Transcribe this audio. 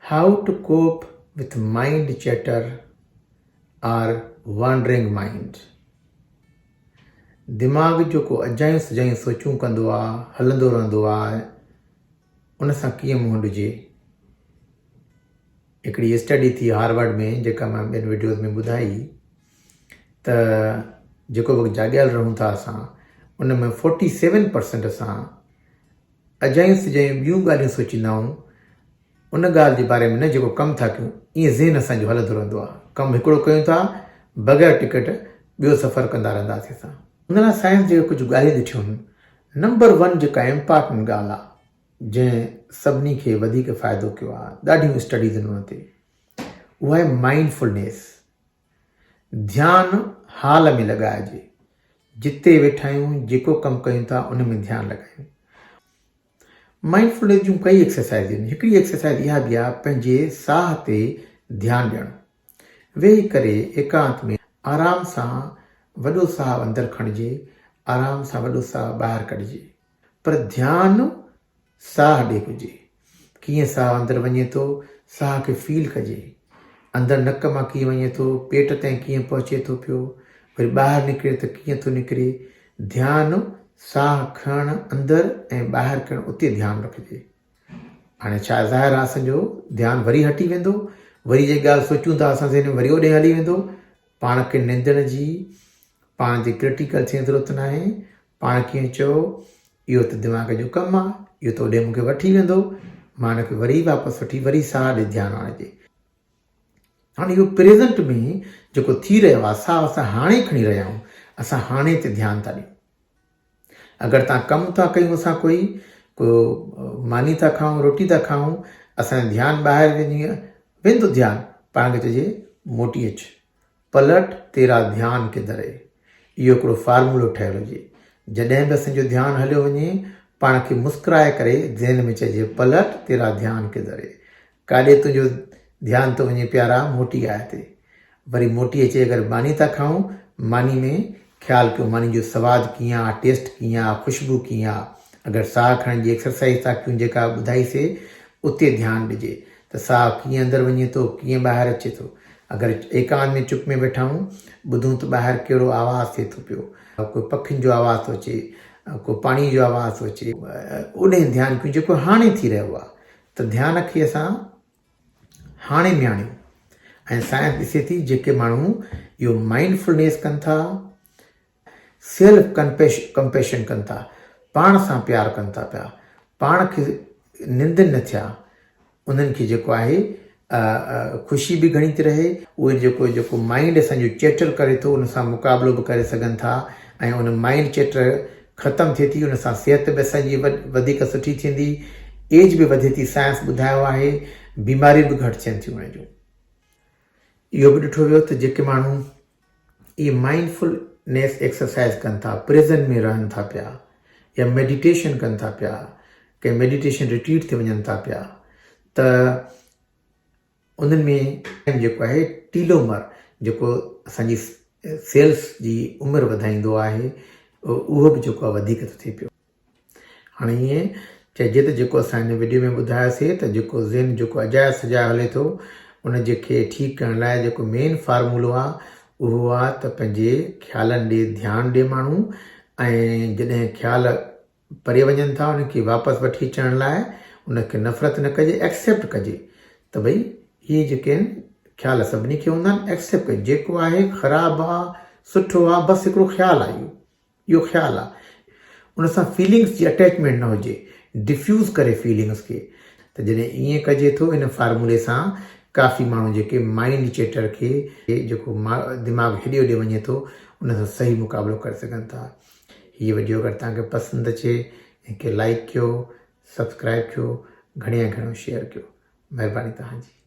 How to cope with mind chatter or wandering mind دماغ جيڪو اجايون سجايون سوچون ڪندو آ هلندو رهندو آ ان سان ڪيئن منهن ڏجي. هڪڙي اسٽڊي ٿي هارورڊ ۾ جيڪا مان ٻين وڊيوز ۾ ٻڌائي ته جيڪو وقت جاڳيل رهون ٿا اسان ان ۾ 47% اسان اجايون سجايون ٻيون ڳالهيون سوچيندا آهيون ان ڳالهه جي باري ۾ نه جيڪو ڪم ٿا ڪيون ائين ذهن اسان جو هلندو رهندو آهي ڪم هڪڙو ڪيون ٿا بغير ٽڪيٽ ٻيو سفر ڪندا رهنداسين اسان. ان لاء سائنس جيڪي ڪجهه ڳالهيون ڏٺيون آهن نمبر ون جيڪا امپارٽنٽ ڳالهه آهي جنهن سڀني کي وڌيڪ فائدو ڪيو آهي ڏاڍيون اسٽڊيز آهن ان تي اها آهي مائنڊ فلنيس ڌيان حال ۾ لڳائجي جتي ويٺا آهيون جيڪو ڪم ڪيون ٿا ان ۾ ڌيان لڳايون. مائنڊ فلنيس جون ڪئي ايڪسرسائيز آهن هڪڙي ايڪسرسائيز اها به آهي پنهنجي ساهه تي ڌيان ڏيڻ. ويهي ڪري ايڪانت ۾ آرام سان وڏو ساهه اندر کڻجي آرام سان وڏو ساهه ٻاهر ڪڍجي پر ڌيان ساهه ڏي هجي. ڪيئن ساهه اندر وڃي ٿو، ساهه کي فيل ڪجي. اندر نڪ مان ڪيئن وڃي ٿو، پيٽ تائين ڪيئن پهچي ٿو پيو، وري ٻاهر نڪري ته ڪيئن ٿو نڪري. ڌيان ساهه کڻڻ اندر ۽ ٻاهر ڪرڻ اتي ڌيان رکجي. هاڻي ڇا ظاهر آهي اسان جو ڌيان وري هٽي ويندو، وري جي ڳالهه سوچون ٿا اسان ذهن ۾ وري اوڏي هلي ويندو. پاڻ کي نندڻ جي، پاڻ تي ڪرٽيڪل ٿيڻ جي ضرورت ناهي. پاڻ ڪيئن چئو اهو ته دماغ جو ڪم آ، اهو ته اوڏي مون کي وٺي ويندو، مان ان کي وري واپس وٺي وري ساهه ڏي ڌيان آڻجي. هاڻي اهو پريزنٽ ۾ جيڪو ٿي رهيو آ، ساهه اسان هاڻي کڻي رهيا آهيون، اسان هاڻي تي ڌيان ٿا ڏيون. اگر تان ڪم ٿا ڪيون اسان ڪوئي، ڪو ماني ٿا کائون، روٽي ٿا کائون، اسان جو ڌيان ٻاهر وڃي ويندو ڌيان، پاڻ کي چئجي موٽي اچ. پلٽ تيرا ڌيان ڪڌر هي. اهو هڪڙو فارمولو ٺهيل هجي. جڏهن به اسان جو ڌيان هليو وڃي، پاڻ کي مسڪرائي ڪري ذهن ۾ چئجي پلٽ تيرا ڌيان ڪڌر هي. ڪاڏي تنهنجو ڌيان ٿو وڃي پيارا، موٽي آء هتي. وري موٽي اچي اگر ماني ٿا کائون، ماني ۾ خيال ڪيو ماني جو سواد ڪيئن آ، ٽيسٽ ڪيئن آ، خوشبو ڪيئن آ. اگر ساهه کڻڻ جي ايڪسرسائيز ٿا ڪيون جيڪا ٻڌائي سي، اتي ڌيان ڏجي ته ساهه ڪيئن اندر وڃي ٿو، ڪيئن ٻاهر اچي ٿو. اگر ايڪانت ۾ چپ ۾ ويٺا آهيون، ٻڌون ته ٻاهر ڪهڙو آواز ٿئي ٿو پيو، ڪو پکين جو آواز ٿو اچي، ڪو پاڻي جو آواز ٿو اچي، اوڏانهن ڌيان ڪيون جيڪو هاڻي ٿي رهيو آهي ته ڌيان کي اسان هاڻي ۾ آڻيون ۽ سائنس ڏسي ٿي جيڪي ماڻهو اهو مائنڊ فلنيس ڪن ٿا، سيلف ڪمپيشن ڪن ٿا، پاڻ سان پيار ڪن ٿا پيا، پاڻ کي نندن نه ٿيا، انهن کي جيڪو آهي خوشي به گهڻي ٿي رهي، اهي جيڪو جيڪو مائنڊ اسان جو چيٽر ڪري ٿو ان سان مقابلو به ڪري سگهن ٿا ۽ ان مائنڊ چيٽر ختم ٿئي ٿي ان سان صحت به اسان جي وڌيڪ سٺي ٿيندي، ايج به وڌي ٿي سائنس ٻڌايو آهي، بيماريون به گهٽ ٿين ٿيون ان جون. اهو به ڏٺو ويو ته جيڪي ماڻهو اهي مائنڊ فل نيس ايڪسرسائز ڪن ٿا، پريزنٽ ۾ رهن ٿا پيا يا ميڊيٽيشن ڪن ٿا پيا، ڪنهن ميڊيٽيشن ريٽريٽ تي وڃن ٿا پيا ته انهن ۾ جيڪو آهي ٽيلومر جيڪو اسان جي سيلس جي عمر وڌائيندو آهي اهو به جيڪو آهي وڌيڪ ٿو ٿئي پيو. هاڻي ائين چئجي ته جيڪو اسان هن وڊيو ۾ ٻڌايوسي ته جيڪو ذهن جيڪو اجايو سجايو هلي ٿو ان جي کي ٺيڪ ڪرڻ لاء جيڪو مين فارمولو آ اهو آ ته پنهنجي خيالن ڏي ڌيان ڏي ماڻهو ۽ جڏهن خيال پري وڃن ٿا انهن کي واپس وٺي اچڻ لاء ان کي نفرت نه ڪجي ايڪسيپٽ ڪجي ته ڀئي هي جيڪي آهن خيال سڀني کي هوندا آهن ايڪسيپٽ ڪجي جيڪو آهي خراب آ سٺو آ بس هڪڙو خيال آ اهو اهو خيال آ ان سان فيلنگس جي اٽيچمينٽ نه هجي ڊفيوز ڪري فيلنگس کي ته جڏهن ائين ڪجي ٿو ان فارمولي سان ڪافي ماڻهو جيڪي مائنڊ چيٽر کي جيڪو دماغ هيڏي هوڏي وڃي ٿو ان سان صحيح مقابلو ڪري سگهن ٿا هي وڊيو اگر توهان کي پسند اچي ان کي لائڪ ڪيو سبسڪرائب ڪيو گهڻي کان گهڻو شيئر ڪيو مهرباني توهان جي.